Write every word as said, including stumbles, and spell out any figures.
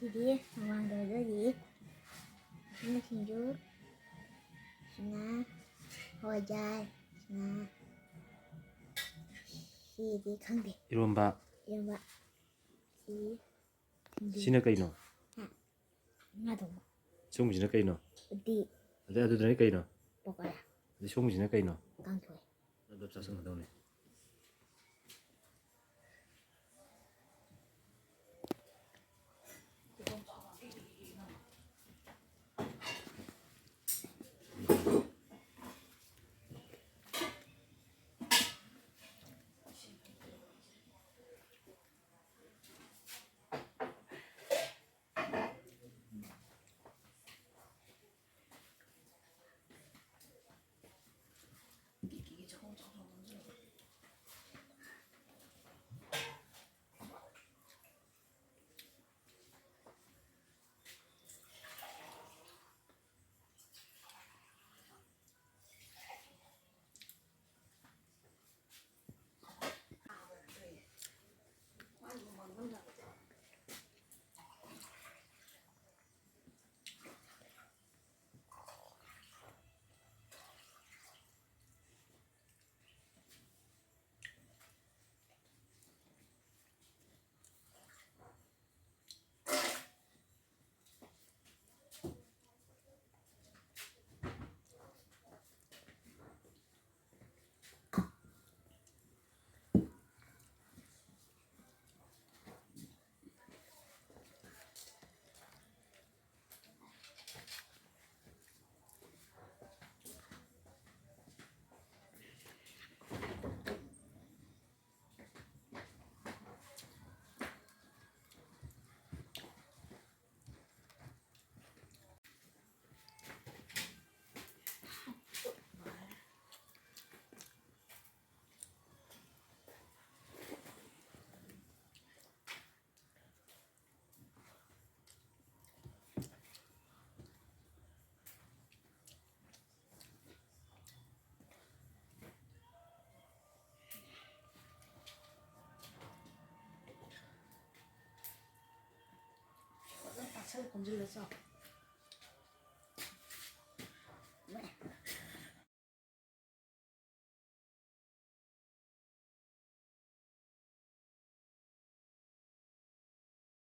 ꯁꯤꯗꯤ ꯃꯃꯥꯡꯗ ꯑꯣꯏꯗꯣꯏꯗꯤ꯫ ꯁꯤꯅ ꯁꯤꯡꯖꯨ, ꯁꯤꯅ ꯍꯋꯥꯏꯖꯥꯔ, ꯁꯤꯅ ꯁꯤꯗꯤ ꯈꯪꯗꯦ꯫ ꯏꯔꯣꯝꯕ꯫ ꯏꯔꯣꯝꯕ꯫ ꯁꯤ ꯁꯤꯡꯖꯨ꯫ ꯁꯤꯅ ꯀꯩꯅꯣ? ꯍꯥ? ꯉꯥ ꯊꯣꯡꯕ꯫ ꯁꯣꯝꯒꯤꯁꯤꯅ ꯀꯩꯅꯣ? ꯎꯇꯤ꯫ ꯑꯗꯩ ꯑꯗꯨꯗꯅ ꯀꯩꯅꯣ? ꯄꯀꯣꯔꯥ꯫ ꯑꯗꯩ ꯁꯣꯝꯒꯤꯁꯤꯅ ꯀꯩꯅꯣ? ꯀꯥꯡꯁꯣꯏ꯫ ꯑꯗꯨ ꯆꯥꯁꯤꯟꯒꯗꯧꯅꯤ꯫ ꯊꯝꯖꯤꯜꯂ ꯆꯥꯎ꯫